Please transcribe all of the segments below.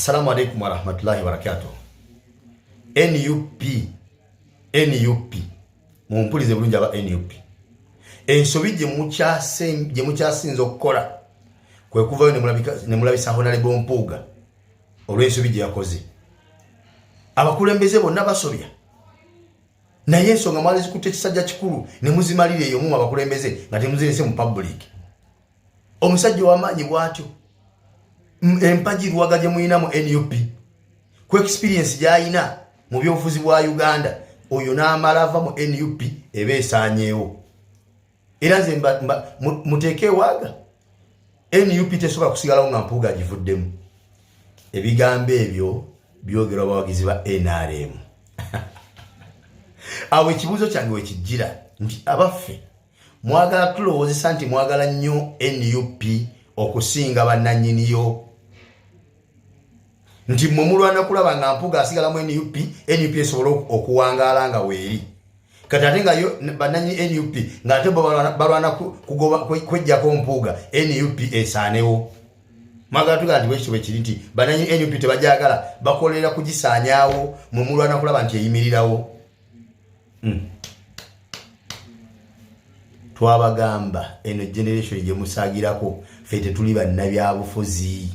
Assalamu alaikum warahmatullahi wabarakatuh. NUP, NUP, mumpulize bulungi aba NUP, ensobi gye mukyasinze okukola kwe kuvayo ne mulabisa Honorable Mpuuga olw'ensobi gye yakoze. Abakulembeze bonna basobya, naye ensonga mwali zikutte ekisajja kikulu ne muzimalira eyo mu abakulembeze nga temuzirese mu public. Omusajja ow'amaanyi bw'atyo, empagi lwaga gye muyina mu NUP, ku experience gy'ayina mu byobufuzi bwa Uganda, oyo n'amala ava mu NUP eba esaanyeewo. Era nze muteeke ewaaga, NUP tesobola kusigalawo nga Mpuuga agivuddemu. Ebigambo ebyo byogerwa abawagizi ba NRM. Awo ekibuuzo kyange wekijjira nti abaffe, mwagala tulowoozesa nti mwagala nnyo NUP okusinga bannannyiniyo, nti mmwe mulwana kulaba nga Mpuuga asigala mu NUP, NUP esobole okuwangaala nga weeri. Kati ate nga yo bannannyini NUP ng'ate bo balwana kwejjako Mpuuga, NUP esaanewo. Mwagala tugamba nti bwekityo bwe kiri, nti bannannyini NUP tebajagala, bakolera kugisaanyaawo, mwe mulwana kulaba nti eyimirirawo. Twabagamba eno generation gye musaagirako, ffe tetuli bannabyabufuzi.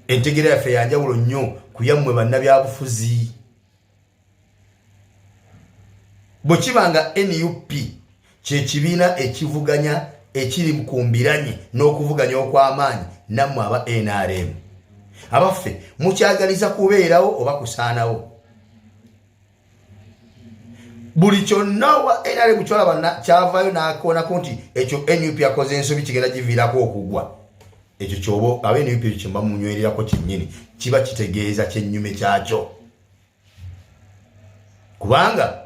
Entegeera yaffe yanjawulo nnyo ku yammwe bannabyabufuzi. Bwe kiba nga NUP kye kibiina ekivuganya ekiri ku mbiranye n'okuvuganya okw'amaanyi nammwe aba NRM, abaffe mukyagaliza kubeerawo oba kusaanawo? Buli kyonna wa NRM kyolaba kyavaayo n'akoonako nti ekyo NUP yakoze ensobi, kigenda giviirako okugwa, ekyo kyoba aba NUP ekyo kyemba munywererako kyennyini kiba kitegeeza kyennyume kyakyo, kubanga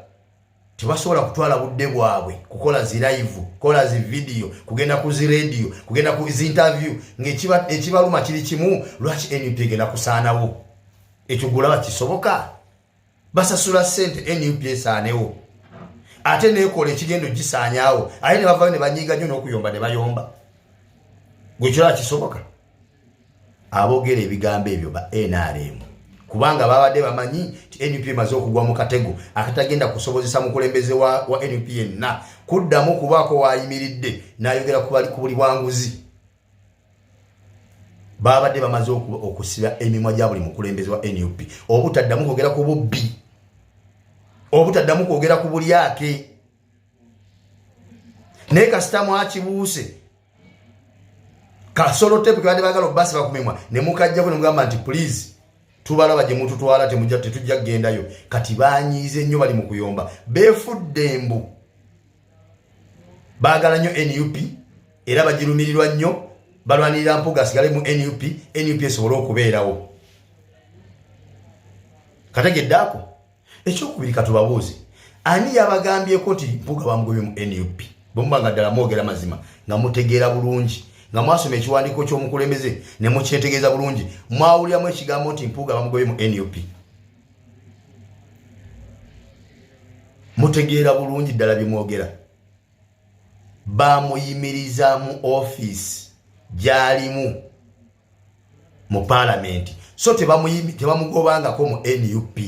tebasobola kutwala budde bwabwe kukola zi live, kukola zi video, kugenda ku zi radio, kugenda ku zi interview, ng'ekibaluma kiri kimu: lwaki NUP egenda kusaanawo? Ekyo gulaba kisoboka? Basasula ssente NUP esaanewo, ate nekola ekigendo gisaanyaawo, ate ne bavayo ne banyiiga nnyo n'okuyomba ne bayomba. Gwe kiraba kisoboka? Aboogera ebigambo ebyo ba NRM, kubanga babadde bamanyi nti NUP emaze okugwa mu katego akatagenda kusobozesa mukulembeze wa NUP yenna kuddamu kubaako waayimiridde n'ayogera ku buli bwanguzi. Babadde bamaze okusiba emimwa gya buli mukulembeze wa NUP obutaddamu kwogera ku bubbi, obutaddamu kwogera ku bulyake. Naye kasita mwakibuuse kasolo tepu kebadde bagala obasiba ku mimwa ne mukajjako ne mugamba nti please, tubalaba gye mututwala, tetujja kugendayo. Kati banyiize nnyo, bali mu kuyomba, beefudde mbu baagala nnyo NUP era bagirumirirwa nnyo, balwanirira Mpuuga asigale mu NUP, NUP esobole okubeerawo. Kategedde ako. Ekyokubiri, katubabuuze, ani yabagambyeko nti Mpuuga bamugobye mu NUP? Bwemuba nga ddala mwogera mazima, nga mutegeera bulungi, nga mwasoma ekiwandiiko ky'omukulembeze ne mukyetegeeza bulungi, mwawuliramu ekigambo nti Mpuuga bamugobye mu NUP? Mutegeera bulungi ddala bye mwogera? Bamuyimiriza mu ofiisi gy'alimu mu paalamenti, so tebamugobangako mu NUP.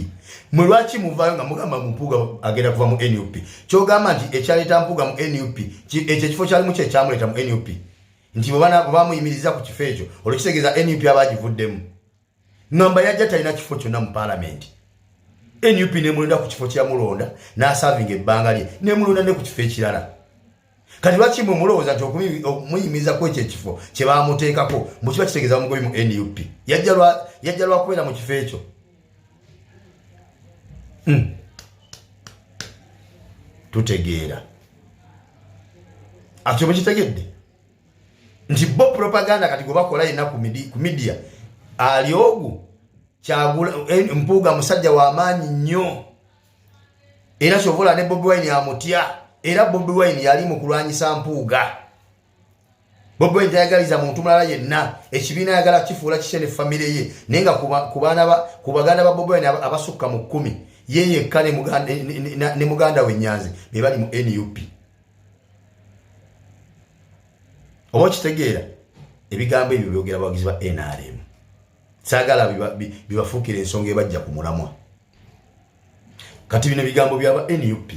Mwe lwaki muvaayo nga mugamba Mpuuga agenda kuva mu NUP? Kyogamba nti ekyaleeta Mpuuga mu NUP, ekyo ekifo kyalimu kyekyamuleeta mu NUP, nti bwe bamuyimiriza ku kifo ekyo, olwo kitegeeza NUP aba agivuddemu? Ngamba yajja talina kifo kyonna mu paalamenti, NUP nemulonda ku kifo kyeyamulonda, n'asavinga ebbanga lye, nemulonda ne ku kifo ekirala. Kati lwaki mwe mulowooza nti okumuyimiriza ku ekyo ekifo kye bamuteekako mukiba kitegeeza bamugobi mu NUP? Yajja lwakubeera mu kifo ekyo. Tutegeera atyo. Mukitegedde nti bo propaganda kati gwe bakola yenna ku media ali ogu Kyagula Mpuuga musajja w'amaanyi nnyo, era kyovola ne Bobi Wine amutya, era Bobi Wine yali mu kulwanyisa Mpuuga. Bobi Wine tayagaliza muntu mulala yenna, ekibiina ayagala kifuula kikye ne famire ye. Naye nga ku baganda ba Bobi Wine abasukka mu 10, ye yekka ne muganda we Nyanzi be bali mu NUP. Oba okitegeera? Ebigambo ebyo byogera abawagizi ba NRM. Saagala bibafuukire ensonga ebajja ku mulamwa. Kati bino bigambo byaba NUP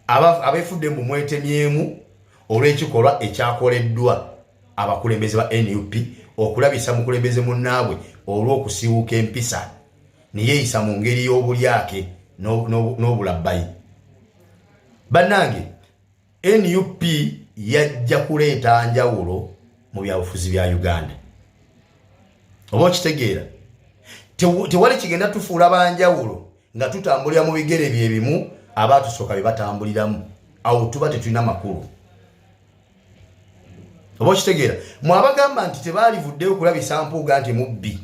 abeefudde mbu mwetemyemu olw'ekikolwa ekyakoleddwa abakulembeze ba NUP okulabisa mukulembeze munnaabwe olw'okusiiwuuka empisa ne yeeyisa mu ngeri y'obulyake n'obulabbayi. Bannange, NUP yajja kuleeta njawulo mu byabufuzi bya Uganda. Oba okitegeera, tewali kigenda tufuula banjawulo nga tutambulira mu bigere bye bimu abaatusooka bye batambuliramu. Awo tuba tetulina makulu. Oba okitegeera, mwe abagamba nti tebaalivuddeyo kulabisa Mpuuga nti mubbi,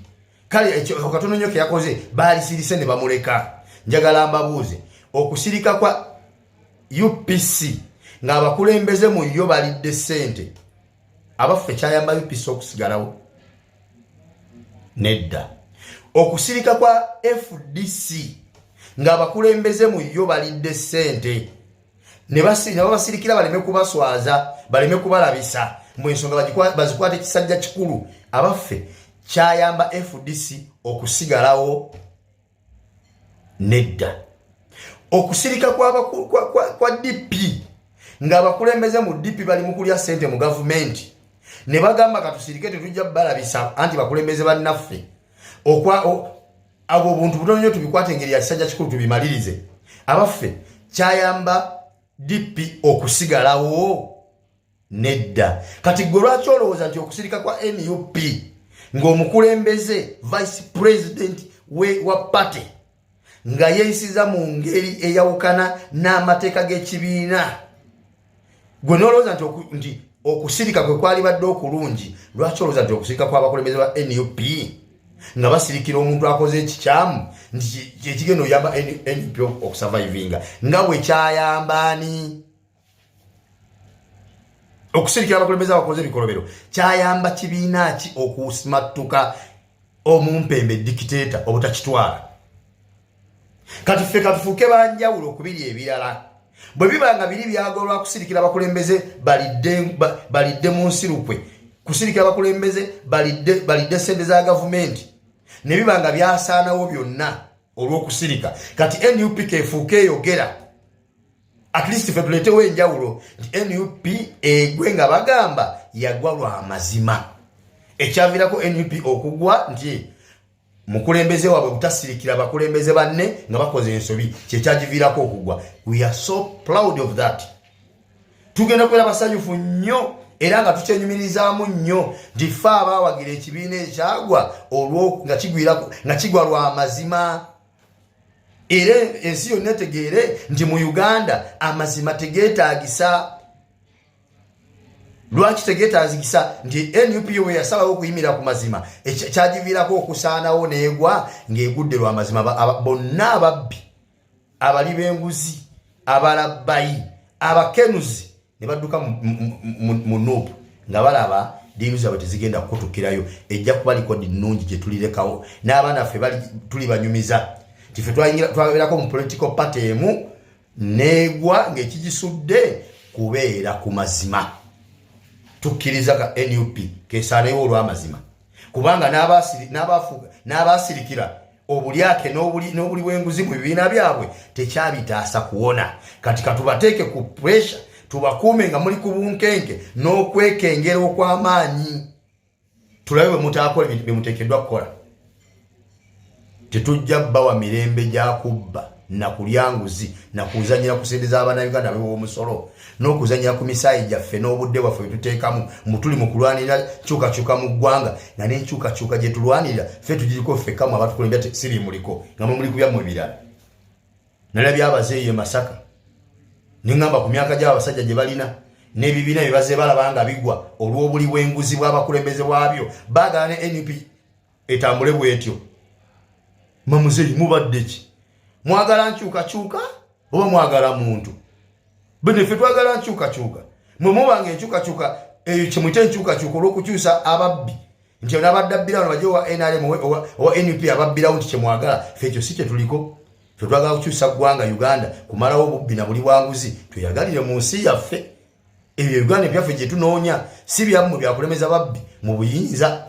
kale ekyo katono nnyo ke yakoze baalisirise ne bamuleka. Njagala mbabuuze, okusirika kwa UPC ng'abakulembeze mu yo balidde ssente, abaffe, kyayamba UPC okusigalawo? Nedda. Okusirika kwa FDC ng'abakulembeze mu yo balidde ssente ne babasirikira baleme kubaswaza, baleme kubalabisa mbu ensonga bazikwate kisajja kikulu, abaffe, kyayamba FDC okusigalawo? Nedda. Okusirika kwa DP ng'abakulembeze mu DP bali mu kulya ssente mu gavumenti ne bagamba katusirike, tetujja balabisa anti bakulembeze bannaffe, abo obuntu butono nnyo tubikwate engeri ya kisajja kikulu tubimalirize, abaffe, kyayamba DP okusigalawo? Nedda. Kati gwe lwaki olowooza nti okusirika kwa NUP ng'omukulembeze vice president we wa party nga yeeyisiza mu ngeri eyawukana n'amateeka g'ekibiina, gwe n'olowooza nti okusirika kwe kwali badde okulungi? Lwaki olowooza nti okusirika kw'abakulembeze ba NUP nga basirikira omuntu akoze ekikyamu nti kyekigenda oyamba NUP okusurvivinga, nga bwe kyayambaani? Okusirikira abakulembeze abakoze ebikolobero kyayamba kibiina ki okusimattuka omumpembe dictator obutakitwala? Kati ffe katufuuke banjawulo okubiri. Ebirala bwe biba nga biri byagolwa kusirikira abakulembeze balidde mu nsirukwe, kusirikira abakulembeze balidde sente za gavumenti, ne biba nga byasaanawo byonna olw'okusirika, kati NUP kefuuke eyogera. At least fe tuleetewo enjawulo nti NUP egwe nga bagamba yagwa lwa mazima. Ekyaviirako NUP okugwa nti mukulembeze waabwe butasirikira abakulembeze banne nga bakoze ensobi, kyekyagiviirako okugwa. We are so proud of that. Tugenda kubeera basanyufu nnyo era nga tukyenyumirizaamu nnyo nti fe abaawagira ekibiina ekyagwa nga kigwa lwa mazima, era ensi yonna etegeere nti mu Uganda amazima tegeetaagisa. Lwaki tegeetaagisa? Nti NUP bwe yasalawo okuyimira ku mazima, kyagiviirako okusaanawo n'egwa ng'egudde lwa mazima. Bonna ababbi, abali b'enguzi, abalabbayi, abakenuzi ne badduka mu NUP nga balaba deal zaabwe tezigenda kukutukirayo. Ejja kuba record nnungi gye tulirekawo n'abaana ffe tulibanyumiza nti ffe twabeerako mu political party emu neegwa ng'ekigisudde kubeera ku mazima. Tukkiriza ka NUP kesaanewo olw'amazima, kubanga n'abaasirikira obulyake n'obuli bw'enguzi mu bibiina byabwe tekyabitaasa kuwona. Kati katubateeke ku pressure, tubakuume nga muli ku bunkenke n'okwekengera okw'amaanyi, tulabe bwe mutaakola ebintu bye muteekeddwa kukola. Tetujja bbawa mirembe gya kubba nakulya nguzi, nakuzanyira ku sente z'abannayuganda abewa omusolo, n'okuzanyira ku misaayi gyaffe n'obudde bwaffe bwetuteekamu mu tuli mu kulwanirira nkyukakyuka mu ggwanga, nga n'enkyukakyuka gye tulwanirira ffe tugiriko ffekkamu, abatukulembera siri muliko nga mwe muli ku byammwe birala. Nalabye abazeeyo e Masaka neŋŋamba ku myaka gy'abasajja gye balina n'ebibiina bye bazze balaba nga bigwa olw'obuli bw'enguzi bw'abakulembeze bwabyo, baagala ne NUP etambule bwetyo. Mamuzeeyi, mubadde ki? Mwagala nkyukakyuka oba mwagala muntu? Bene ffe twagala nkyukakyuka. Mwe mubanga enkyukakyuka eyo kyemuyita enkyukakyuka olw'okukyusa ababbi, nti onabadde abbirawo nabajje owa NRM owa NUP ababbirawo, nti kyemwagala, ffe ekyo si kyetuliko. Ffe twagala kukyusa ggwanga Uganda, kumalawo obubbi na buli bwanguzi, tweyagalire mu nsi yaffe. Ebyo Uganda ebyaffe gye tunoonya, si byammwe byakulemeza babbi mu buyinza.